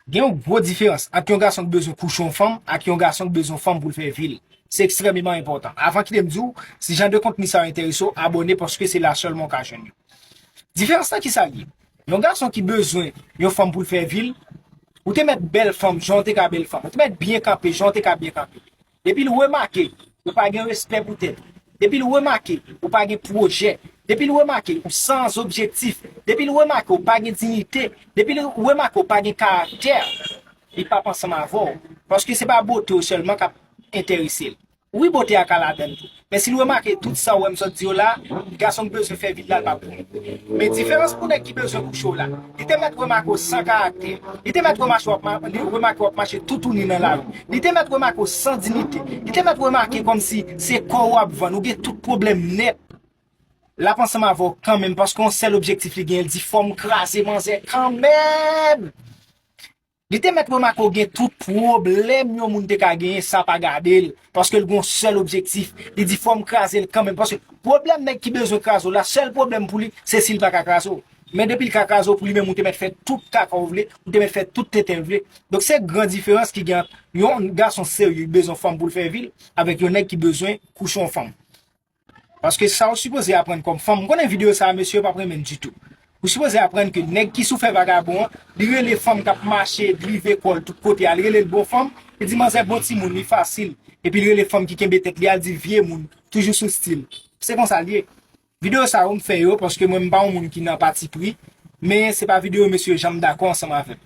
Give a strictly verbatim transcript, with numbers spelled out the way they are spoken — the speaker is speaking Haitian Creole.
Gen yon gwo diferans ant yon gason ki bezwen kouche yon fanm ak yon gason ki bezwen yon fanm pou l fè vi l. Se ekstrèmeman enpòtan. Avan kite m di w, si jan de kontni sa yo enterese w, abòne paske se la sèlman w ka jwenn yo. Diferans lan ki sa l ye? Yon gason ki bezwen yon fanm pou l fè vi l, ou te mèt bèl fanm jan w te ka bèl fanm. Ou te mèt byen kanpe jan w te ka byen kanpe. Depi l remake ou pa gen respè pou tèt, depi l remake ou pa gen pwojè, depi l remake ou san objektif, depi l remake ou pa gen diyite, depi l remake ou pa gen karaktè, li p ap ansanm avè w. Paske se pa bote w sèlman k ap enterese l. Wi, bote a ka ladan l tou. Men si l remake tout sa w wè m sot di yo la, gason k bezwen fè vi l la, l p ap bon. Men diferans pou nèg ki bezwen kouche w la, li te mèt remake w san karaktè. Li te mèt remake w ap ma- li remake w ap mache toutouni nan lari. Li te mèt remake w san diyite. Li te mèt remake kòmsi se kò w ap vann, ou gen tout pwoblèm nèt. L ap ansanm avè w kanmenm paske yon sèl objektif li genyen, l di fò m kraze manzè kanmenm. Li te mèt remake w gen tout pwoblèm yon moun te ka genyen, sa pa gade l, paske l gen yon sèl objektif. Li di fò m kraze l kanmenm, paske pwoblèm nèg ki bezwen kraze w la, sèl pwoblèm pou li, se si l pa ka kraze w. Men depi l ka kraze w pou li menm, ou te mèt fè tout kaka w vle, ou te mèt fè tout tenten w vle. Donk se gran diferans ki gen ant yon gason serye ki bezwen fanm pou l fè vi l, avèk yon nèg ki bezwen kouche yon fanm. Paske sa w sipoze aprann kòm fanm, m konnen videyo sa a, mesye yo p ap renmen l ditou. Ou sipoze aprann ke nèg ki sou fè vagabon an, li rele fanm k ap mache, drive kò l tout kote a, li rele l bon fanm, li di manzè bon timoun, li fasil. Epi li rele fanm ki kenbe tèt li a, li di vye moun, toujou sou stil. Se konsa l ye. Videyo sa yo m fè yo paske mwen m pa yon moun ki nan pati pri, men se pa videyo mesye yo janm dakò ansanm avè m.